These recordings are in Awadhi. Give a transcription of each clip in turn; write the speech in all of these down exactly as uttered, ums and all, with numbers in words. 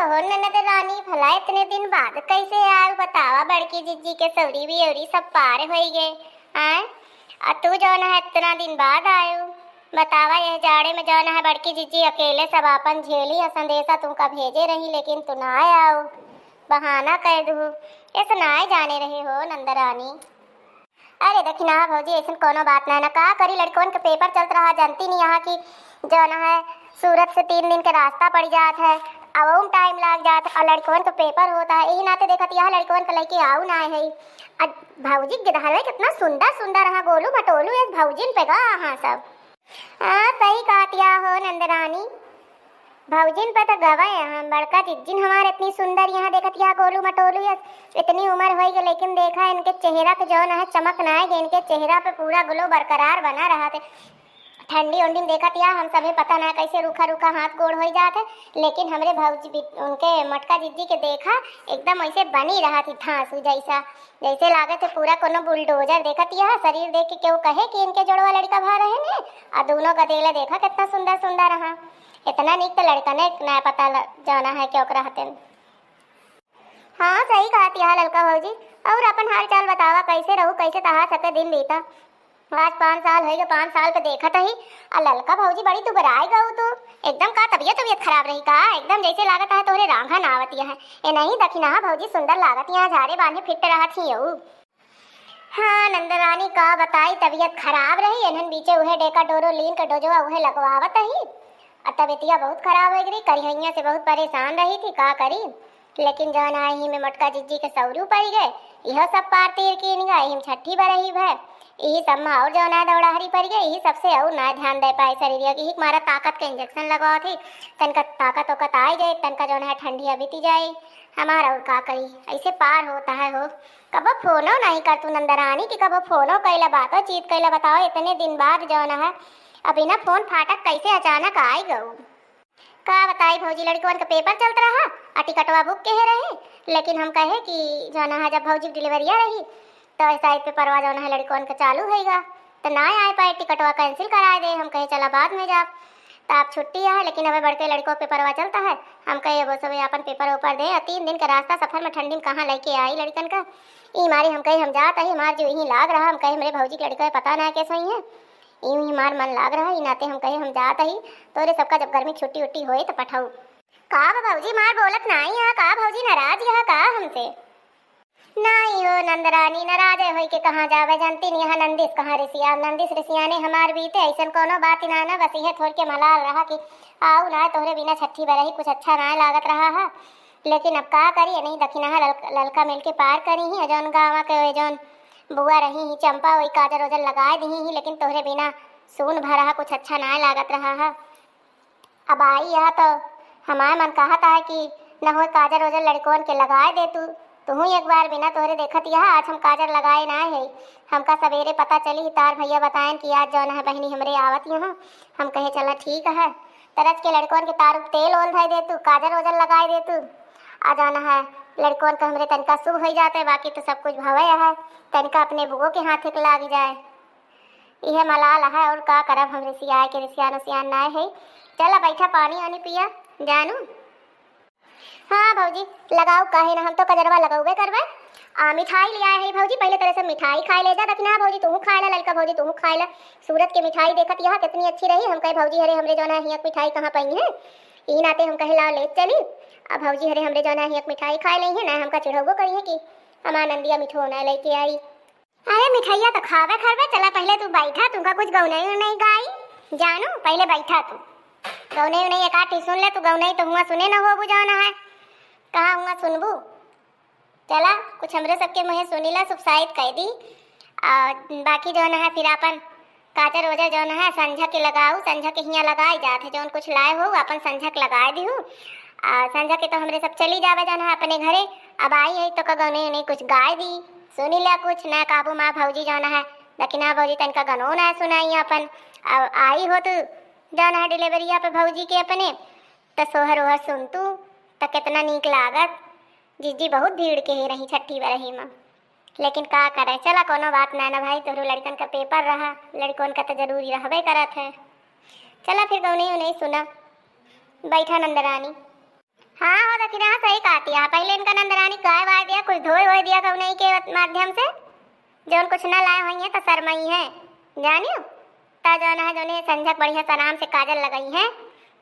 हो ननद रानी, भला इतने दिन बाद कैसे आयु? बतावा, बड़की जिज्जी के सौरी बियौरी सब पार होई गए, आय? आ तू जौन है इतना दिन बाद आयु, बतावा, यह जाड़े में जौन है बड़की जिज्जी अकेले सब आपन झेली है, संदेशा तुमका भेजे रही, लेकिन तू ना आयु, बहाना कर दू, ऐसा ना जाने रहे हो नंद रानी। अरे दखिनहा भौजी, ऐसन कोनो बात ना है ना, का करी, लड़कवन के पेपर चलत रहा, जानती नहीं यहाँ की जौन है सूरत से तीन दिन के रास्ता पड़ जात है, अब ओम टाइम लाग जात है, और लड़कवन के पेपर होता है, यही नाते देखत यहाँ लड़कवन के लेके आऊ ना है। अब भौजी के गिरहलवे कितना सुंदर सुंदर रहा, गोलू मटोलू, इस भौजिन पे गा हाँ सब। हाँ, सही कहत या हो नंदरानी, भौजिन पे तो गवा है हम, बड़का जिज्जिन हमार इतनी सुंदर यहाँ देखत या गोलू मटोलू, यस इतनी उम्र होई गई, लेकिन देखा इनके चेहरा पे जौन है चमक ना है, इनके चेहरा पे पूरा ग्लो बरकरार बना रहा थे। ठंडी उंडी में देखत या हम सभी पता ना कैसे रूखा रूखा हाथ गोड़ होई जात है, लेकिन हमरे भौजी बि-, उनके मोटका जिज्जी के देखा एकदम ऐसे बनी रहा थी धांसू जैसा, जैसे लागत है पूरा कोनो बुलडोजर। देखत या शरीर देख के केहू कहे कि इनके जोड़वा लड़का भा रहे ने, आ दोनों गदेला देखा कितना सुंदर सुंदर रहा। इतना नीक तो लड़का ने ना पता ल-, जाना है क्यों रहते। हाँ, सही कहत या ललका भौजी। और अपन हाल चाल बतावा, कैसे रहू, कैसे तहा सके दिन बीता? आज पाँच साल होई गए, पाँच साल पे देखत ही। आ ललका भौजी बड़ी दुबराए गऊ तू, एकदम का तबियत तबियत खराब रही का? एकदम जैसे लागत है तोहरे रांघा ना आवत है। ए नहीं दखिनहा भौजी सुंदर लागत यहाँ झाड़े बांधे फिट रहत ही यऊ। हाँ नंदरानी का बताई, तबियत खराब रही, इन्हन बीचे उहे डेका डोरो लीन के डोजवा उहे लगवावत ही। आ तबियतिया बहुत खराब हो गई, करिहैया से बहुत परेशान रही थी, का करी। लेकिन जौन है, यही में मोटका जिज्जी के सौरू पड़ गए, इहो सब पार तीर कीन गए, यही में छठी बरही भय, यही सब में और जौन है दौड़ाहरी पड़ गए, यही सबसे और ना ध्यान दे पाए शरीर की, यही मारा ताकत के इंजेक्शन लगवा थी, तनका ताकत ओकत आई जाए, तनका जौन है ठंडिया बीती जाए हमारा, और का करी, ऐसे पार होता है हो। कबो फोनो नहीं कर तू नंदरानी कि कबो फोनो कैला, बातो चीत कैला, बताओ इतने दिन बाद जौन है, अब बिना फोन फाटक कैसे अचानक आई गऊ? का बताई भौजी, लड़कवन के पेपर चलत रहा, आ टिकटवा बुक के रहे, लेकिन हम कहे कि जौन है जब भौजी के डिलीवरिया रही, तो ऐसा ही पेपरवा जौन है लड़कवन के चालू होइगा, तो ना आए पाए, टिकटवा कैंसिल कराए दे। हम कहे चला बाद में जाब, तो आप छुट्टी है, लेकिन अबे बड़के लड़कों के पेपरवा चलता है। हम कहे अब सब अपन पेपर ओपर दे, और तीन दिन के रास्ता सफर में ठंडी में कहाँ लेके आई लड़कन का। ई मारी हम कहे हम जात आई, हमार जो यहीं लाग रहा, हम कहे हमरे भौजी के लड़के पता ना कैसे ही है, यूं ही हमार मन लाग रहा, ई नाते हम कहे हम जात ही, तोरे सबका जब गर्मी छुट्टी उट्टी होए तो पठाऊ। का बा भौजी, मार बोलत नाई है का भौजी, नाराज है का हमसे? नाई हो नंदरानी, नाराज होई के कहाँ जावे, जानती नहीं यहाँ नंदिस कहाँ रिसिया, नंदिस रिसिया ने हमार बीते, ऐसन कोनो बात ही ना ना, बस यह थोड़ के मलाल रहा कि आऊ ना तोहरे बिना छठी बरही कुछ अच्छा ना लागत रहा है। लेकिन अब का करी, नहीं दखिनहा लल-, ललका मिल के पार करी ही, जौन गाँव के जौन बुआ रही ही चंपा, वही काजर ओजर लगाए दी ही, लेकिन तोहरे बिना सून भरा कुछ अच्छा ना लागत रहा है। अब आई यह तो हमार मन कहत है कि न हो काजर ओजर लड़कवन के लगाए दे तू, तुहू एक बार बिना तोहरे देखत यह आज हम काजर लगाए ना है। हमका सवेरे पता चली तार भैया बतायन कि आज जौन है बहिनी हमरे आवत यहाँ। हम कहे चला ठीक है, तरस के लड़कवन के तार तेल ओल धर दे तू, काजर ओजर लगाए दे तू। आ जौन है लड़कवन का हमरे तनिका शुभ हो जाते, बाकी तो सब कुछ भवे है, तनिका अपने बुओ के हाथे के लाग जाए। इहे मलाल है, और का करब, हम रिसियाए के रिसियान उसियान नाय है। चला बैठा, पानी वानी पिया जानू। हाँ भौजी, लगाओ, काहे ना, हम तो कजरवा लगौबे करबे। आ मिठाई ले आए है भौजी, पहले तोरे से मिठाई खाए ले जा। दखिनहा भौजी तू खाए ला, ललका भौजी तू खाए ला। सूरत के मिठाई देखत यहाँ कितनी अच्छी रही। हम कहे भौजी हरे हमरे जौन है हियक मिठाई कहाँ पाई है, ई नाते हम कहे लाओ ले चली। अब भौजी हरे हमरे जौन है हियक मिठाई खाए ले है ना, हमका चिढ़ौबो करी है कि हमार नंदिया मिठो ना लेके आई। अरे मिठाइया तो खावे खरबे, चला पहले तू बैठा, तुमका कुछ गौनई उनई गाई जानू, पहले बैठा तू। गौनई उनई एक आठी सुन ले तू, गौनई तो हुआ सुने न होबू जौन है, कहाँ हुआ सुनबू। चला कुछ हमरे सबके मुँहे सुनीला, सुबसाइत कह दी। आ बाकी जौन है फिर आपन काजर ओजर जौन है संझा के लगाऊ, संझा के हियाँ लगाए जात है, जौन कुछ लाए हो आपन संझा के लगाए दिहू। आ संझा के तो हमरे सब चली जावे जौन है अपने घरे। अब आई है तो का गौनई उनई कुछ गाए दी, सुनी ला कुछ ना काबू माँ भौजी जौन है, लेकिन हाँ भौजी तनिका गनो ना सुनाई अपन। अब आई हो तू जौन है डिलीवरिया पे भौजी के अपने, तो सोहर ओहर सुन तू तो कितना नीक लागत। जीजी बहुत भीड़ के ही रही छठी बरही में। लेकिन का करे, चला कोनो बात ना ना भाई, तोहरो लड़कन का पेपर रहा, लड़कन का तो जरूरी रहबे करत है। चला फिर गौनई उनई सुना, बैठा नंदरानी। हाँ हो कि ना, सही कहती है। पहिले इनका नंदरानी गाय वाय दिया, कुछ धोए वोए दिया कउनई के माध्यम से, जउन कुछ न लाए होइहैं त शर्मइहैं, जानियो। त जउन है, जउन है संझक बढ़िया से आराम से काजल लगइहैं,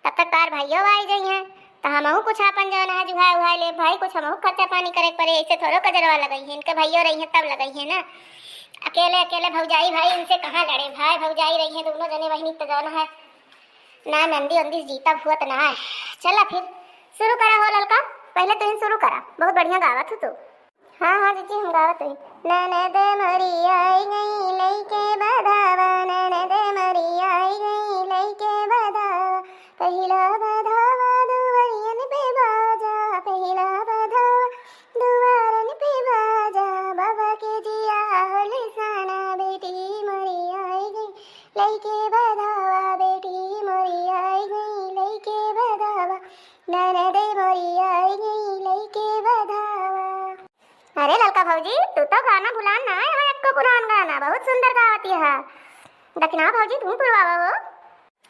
तब तक तार भइयो आई जइहैं, त हमहू कुछ आपन जउन है जुहाए उहाए लेब भाई, कुछ हमहू खर्चा पानी करे के परे, ऐसे थोड़ो कजरवा लगइहैं, इनके भइयो रहिहैं तब लगइहैं ना। अकेले अकेले भौजाई भाई, इनसे कहाँ लड़े भाई, भौजाई रहिहैं दुनो जने बहिनी त जउन है ना नंदी उंदी से जीता हुआ त ना है। चला फिर शुरू करा हो ललका, पहिले तुहिन शुरू करा, बहुत बढ़िया गावत हो तू। हाँ, हाँ, जीजी, हम गावत हई। ननद मोरी आई गई लइके बधावा, ननद मोरी आई गई लइके बधावा। पहिला बधावा दुआरन पे बाजा, पहिला बधावा दुआरन पे बाजा। बाबा के जिया होले साना, बेटी मोरी आई गई लइके बधावा, बेटी मोरी आई गई लइके बधावा, ननद मोरी आई गई लइके बधावा। अरे ललका भौजी, तू तो गाना भुलान ना आए हो, एको पुरान गाना बहुत सुंदर गावत है। दखिनहा भौजी, तू पुरवावा हो।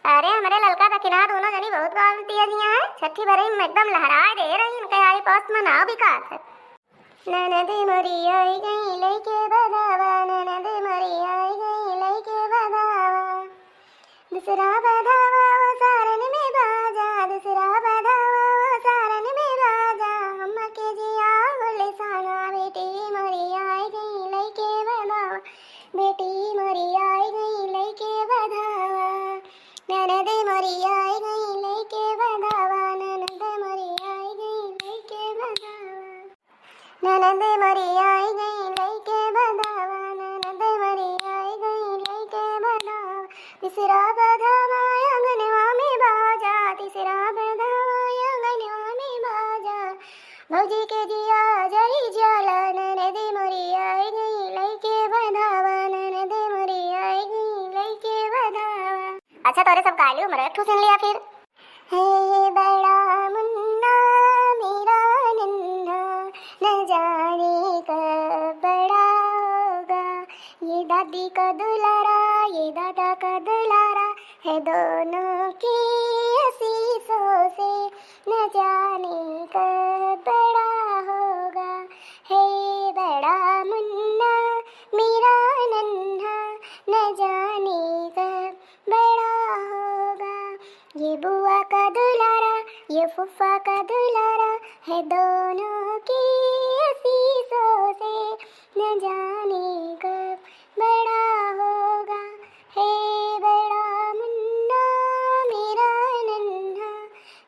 अरे हमरे ललका दखिनहा दोनों जनी बहुत गावत है जिया है, छठी बरही में एकदम लहराए दे रही, इनके आई पोस्ट में नाव बिकात है। ननद मोरी आई गई लइके बधावा, ननद मोरी आई गई लइके बधावा। दूसरा बधावा वो सारन में बाजा, दूसरा बधावा वो सारन में बाजा। अम्मा के जिया होले साना, बेटी मोरी आई गई लइके बधावा, बेटी मोरी आई गई लइके बधावा। ननद मोरी आई गई लइके बधावा, ननद मोरी आई गई लइके बधावा। ननद मोरी आई गई लइके बधावा, ननद मोरी आई गई लइके बधावा। तीसरा बधावा आंगनवा में बाजा, तीसरा बधावा आंगनवा में बाजा। भौजी के जिया जरी जाला, ननद मोरी आई गई लइके बधावा, ननद मोरी आई गई लइके बधावा। अच्छा, तोरे सब गा लियो, हमरो एक ठो सुन लिया फिर। हे बड़ा मुन्ना मेरा नन्हा, न जाने कब बड़ा होगा। ये दादी का दुलारा, ये दादा का दुलारा, है दोनों के आशीषों से, न जाने कब बड़ा होगा। हे बड़ा मुन्ना मेरा नन्हा, न जाने कब बड़ा होगा। ये बुआ का दुलारा, ये फूफा का दुलारा, है दोनों की आशीषों से, न जाने कब बड़ा होगा। हे बड़ा मुन्ना मेरा नन्हा,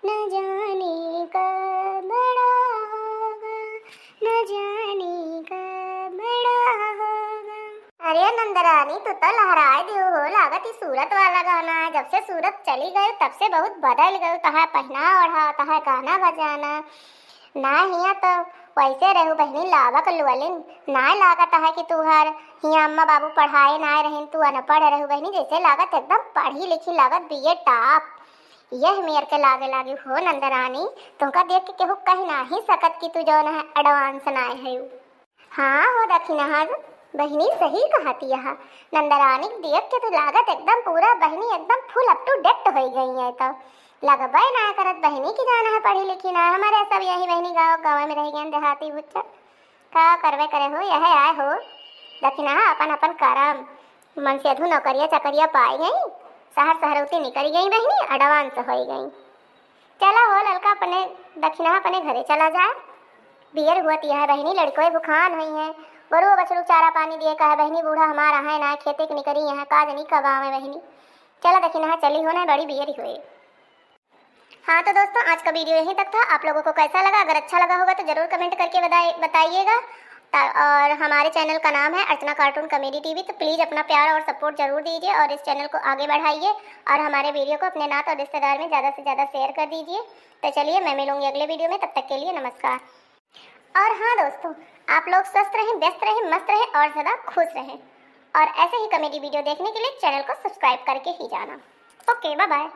न जाने कब बड़ा होगा, न जाने कब बड़ा होगा। अरे नंदरानी, तू तो लहराए दियो हो, लागत ई सूरत वाला गाना है। जब से सूरत चली गयो, तब से बहुत बदल गयो, तहार पहिनाव ओढ़ाव, तहार गाना बजाना। ना हिया तो वैसे रहू बहिनी, लावक लुअलिन, ना लागत है कि तू हर हिया अम्मा बाबू पढ़ाए ना रहिन, तू अनपढ़ रहू बहिनी, जैसे लागत एकदम पढ़ी लिखी, लागत बीए टॉप। यह मेर के लागे लागी हो नंदरानी, तुमका देख के केहू कह नाही सकत कि तू जौन है एडवांस ना है। हाँ हो दखिनहा बहिनी, सही कहत यह। नंदरानी के देख के तो लागत एकदम पूरा बहिनी एकदम full up to date होइ गई है। तो लगबे ना करत बहिनी कि जाना है पढ़ी लिखी ना। हमारे सब यही बहिनी गाँव गाँव में रह गए देहाती बुच्चा। का करबे करे हो, यह आए हो दखिनहा अपन अपन करम। मन से अधू नौकरिया चाकरिया पाई गई, शहर शहरौती निकल गई बहिनी, एडवांस होइ गई। चला हो ललका, अपने दखिनहा अपने घरे चला जाए। बियर हुआ तिया है बहिनी, लड़कोए भुखान हुई है, गरुआ बछरू चारा पानी दिए का है बहिनी, बूढ़ा हमारा है ना, खेते के निकरी यहाँ का जनी कब आवे बहिनी। चला दखिनहा चली हो ना, बड़ी बियर हुए। हाँ तो दोस्तों, आज का वीडियो यहीं तक था। आप लोगों को कैसा लगा? अगर अच्छा लगा होगा तो ज़रूर कमेंट करके बताए बताइएगा। ता- और हमारे चैनल का नाम है अर्चना कार्टून कॉमेडी टीवी, तो प्लीज़ अपना प्यार और सपोर्ट ज़रूर दीजिए और इस चैनल को आगे बढ़ाइए और हमारे वीडियो को अपने नात और रिश्तेदार में ज़्यादा से ज़्यादा शेयर कर दीजिए। तो चलिए, मैं मिलूंगी अगले वीडियो में, तब तक के लिए नमस्कार। और हाँ दोस्तों, आप लोग स्वस्थ रहें, व्यस्त रहें, मस्त रहें और सदा खुश रहें। और ऐसे ही कॉमेडी वीडियो देखने के लिए चैनल को सब्सक्राइब करके ही जाना। Okay, bye bye.